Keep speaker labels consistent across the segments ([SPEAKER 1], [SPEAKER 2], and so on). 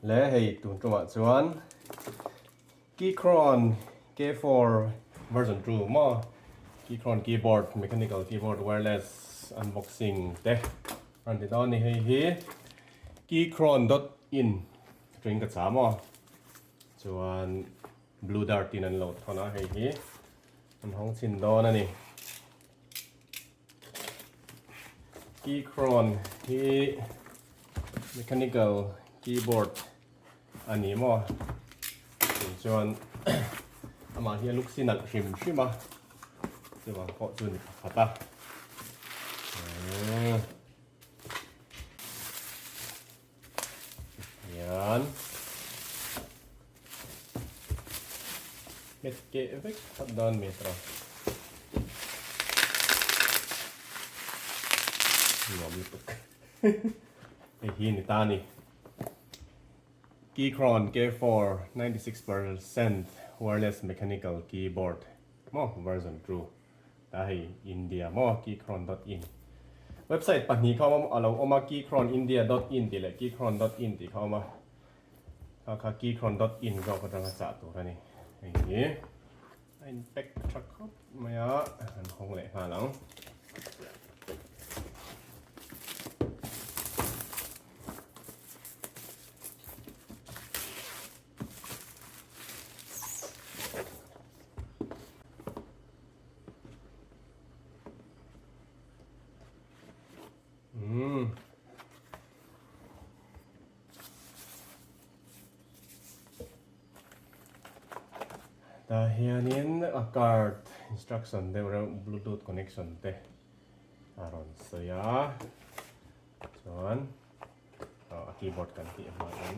[SPEAKER 1] Le hei tun tumah chuan Keychron K4 version 2 maw Keychron keyboard mechanical keyboard wireless unboxing te rawn ti dawn a ni hei hi Keychron dot in atangin ka chah maw chuan Blue dart in an lo thawn a hei hi an hawng chhin dawn a ni. Keychron hi mechanical keyboard a ni maw chung chuan amah hi a luk si nalh hrim hrim a chuvang pawh chu ni pakhat a. Hian hmet keh vek khat dan meter a nuam lutuk hei hi ni ta a ni Keychron K4 96% wireless mechanical keyboard maw version 2 Ta hei India maw Keychron dot in website pahnih kha awm a lo awm a Keychron India dot in tih leh Keychron dot in tih kha awm a kha kha Keychron dot in zawk atanga chah tur a ni hei hi a in pack tha khawp mai a an hawng leh nghal ang. Umm. Tah hianin a card instruction deuh reuh bluetooth connection te a rawn sawi a chuan a keyboard kan tih hmain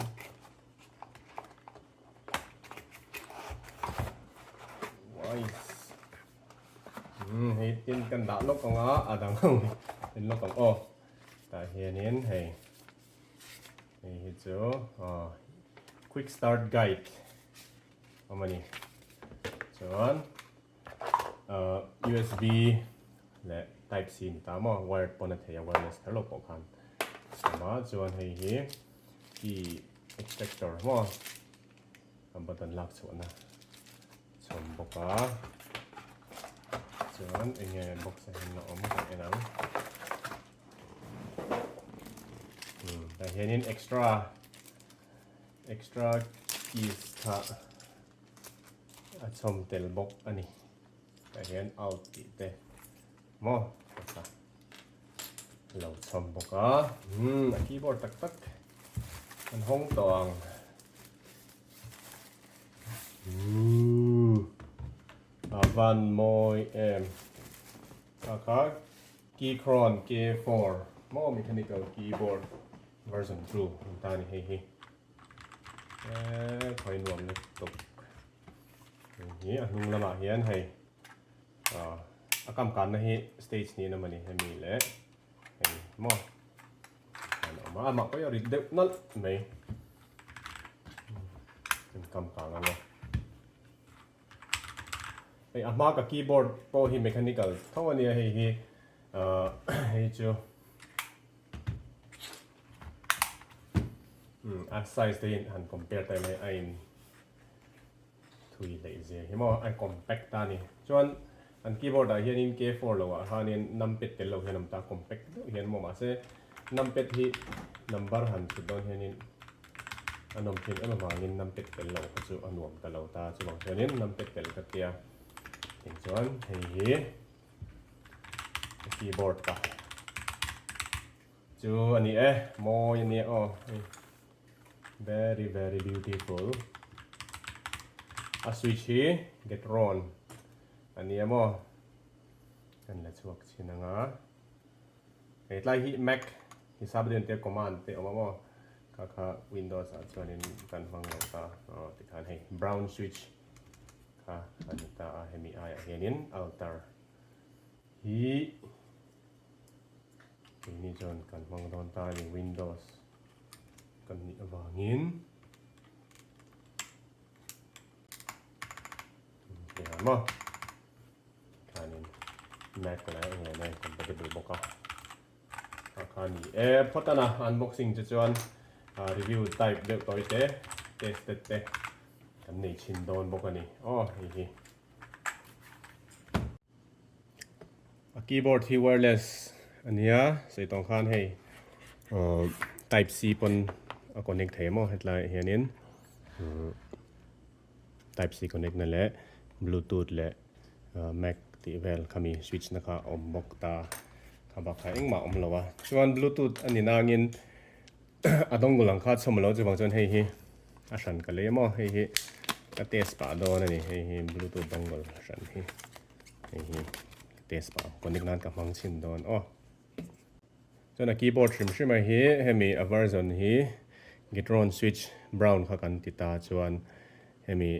[SPEAKER 1] Wise. Hmm, hei tin kan dah lawk ang a, a dang ang in lawk ang aw. Tah hianin hei hei hi chu aw quick start guide awm a ni. Chuan uh, USB leh type C ni ta maw wired pawn a thei a wireless kher lo pawh khan. Ama chuan hei hi key extractor maw a button lak chhuahna chhawm bawk a chuan eng nge box ah hian a awm kan en ang umm tah hianin extra extra keys kha a chhawm tel bawk a ni tah hian out tih te maw lo chhawm bawk a umm a keyboard tak tak an hawng tawh ang umm a van mawi em a kha Keychron K4 maw mechanical keyboard version 2 an ta a ni hei hi eee khawi nuam lutuk hei hi a hnung lamah hian hei A kam kanna hi stage niin a mawni hemi leh hei maw an awm a amah pawh hi a rit deuh nalh mai an kam kang anga hei a hma ka keyboard pawh hi mechanical tho a nia hei hi ah hei chu a size te hi han compare ta ila a in Thui hleih zia hi maw a compact ta a ni. Chuan an keyboard ah hianin K4 lo ah khanin numpad tel lo hian a awm ta, compact deuh hian maw mahse numpad hi number han chhut dawn hianin a nawm thin em avangin numpad tel lo kha chu a nuam ta lo ta chuvang chuanin numpad tel ka tia tin chuan hei hi keyboard ta chu a ni e mawi a nia aw hei. Very very beautiful. A switch hi Getron a nia maw? Kan la chhuak chhin anga. Hei tlai hi Mac hisap deuhin te command te awm a maw? Kha kha Windows ah chuanin kan hmang lo ta. Aw tikhan hei brown switch kha a ni ta a hemi aiah hianin alter hi keini chuan kan hmang dawn ta a ni Windows. Kan nih avangin hei maw khanin Mac leh eng nen compatible bawk a kha kha ni e phawt a na unboxing chu chuan Review type deuh tawi te, tested te kan nei chhin dawn bawk a ni. Aw hei hi. A keyboard hi wireless a nia, sawi tawng khan hei type C pawn a connect thei maw hetlai ah hianin type C connect na leh bluetooth leh mac tih vel khami switch na kha a awm bawk ta kha bak kha engmah a awm lo a, chuan bluetooth a ni nangin a dongle ang kha a chhawm lo chuvang chuan hei hi a hran ka lei a maw hei hi ka test pah dawn a ni hei hi bluetooth dongle hran hi hei hi ka test pah ang connect nan ka hmang chhin dawn aw chuan a keyboard hrim hrim a hi hemi a version hi Gitron switch brown kha kan ti ta chuan hemi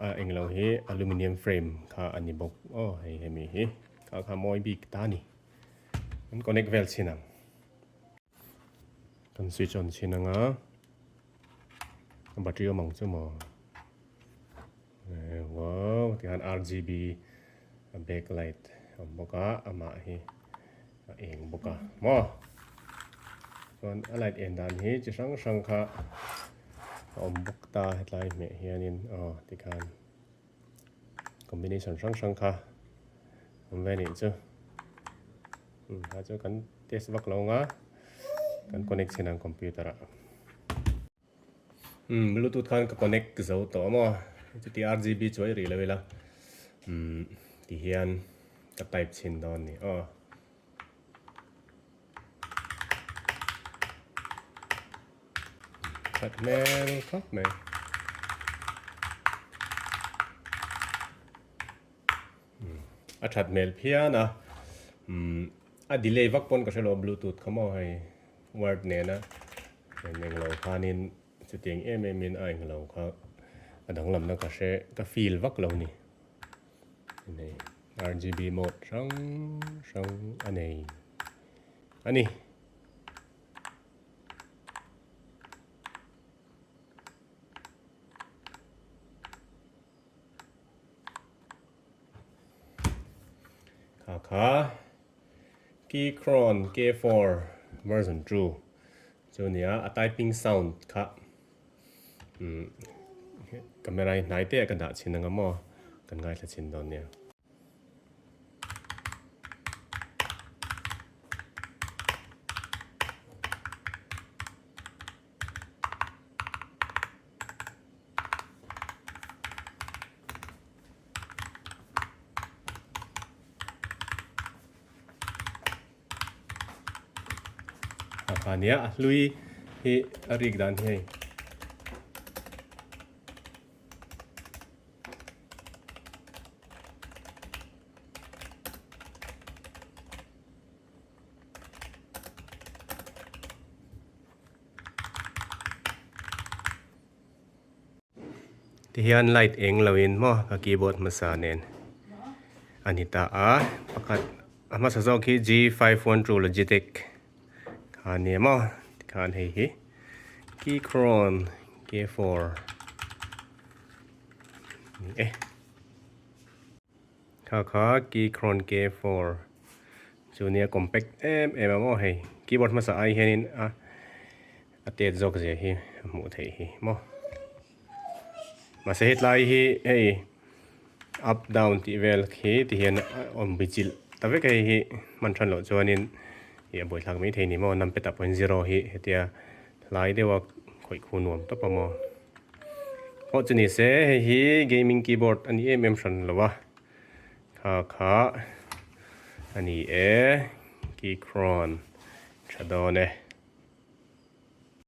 [SPEAKER 1] a englo hi aluminium frame kha a ni bawk aw hei hemi hi kha kha mawi bik ta a ni an connect vel chhin ang. Kan switch on chhin anga a battery awm ang chu maw wow tikhan RGB a backlight a awm bawk a amah hi a eng bawk a maw chuan a light en dan hi chi hrang hrang kha a awm bawk ta hetlai hmeh hianin aw tikhan combination hrang hrang kha awm ve anih chu kha chu kan test vak lo anga kan connect chhin ang computer ah umm bluetooth khan ka connect zo tawh maw chuti R_G_B chu a rih lo ila umm ti hian ka type chhin dawn a ni aw. That hmel khawp mai. A that hmel phian a umm a delay vak pawn ka hre lo bluetooth kha maw hei word nena englo khanin chutiang em em in a englo kha a danglamna ka hre ka feel vak lo ni nei RGB mode hrang hrang a nei a ni. Kha kha Keychron K4 version 2 chu nia a typing sound kha umm camera hi hnai te ah ka dah chhin anga maw kan ngaithla chhin dawn nia. A kha nia a hlui hi a rik dan hi hei. Tihian light eng lo in maw ka keyboard hmasa nen a ni ta a pakhat a hmasa zawk hi G512 Logitech kha a ni maw tikhan hei hi Keychron K4 ni e. Kha kha Keychron K4 chu nia compact em em a maw hei keyboard hmasa ai hianin a a tet zawk zia hi a hmuh theih hi maw mahse hetlai hi hei up down tih vel khi ti hian a awm bi chilh ta vek a hei hi hman than loh chuanin ih a buaithlak mai thei ni maw numpad ah pawhin zero hi hetia hlai deuha khawih khu nuam tawp a maw. Pawh chu ni se hei hi gaming keyboard a ni em em hran lo a kha kha a ni e keychron tha dawn e.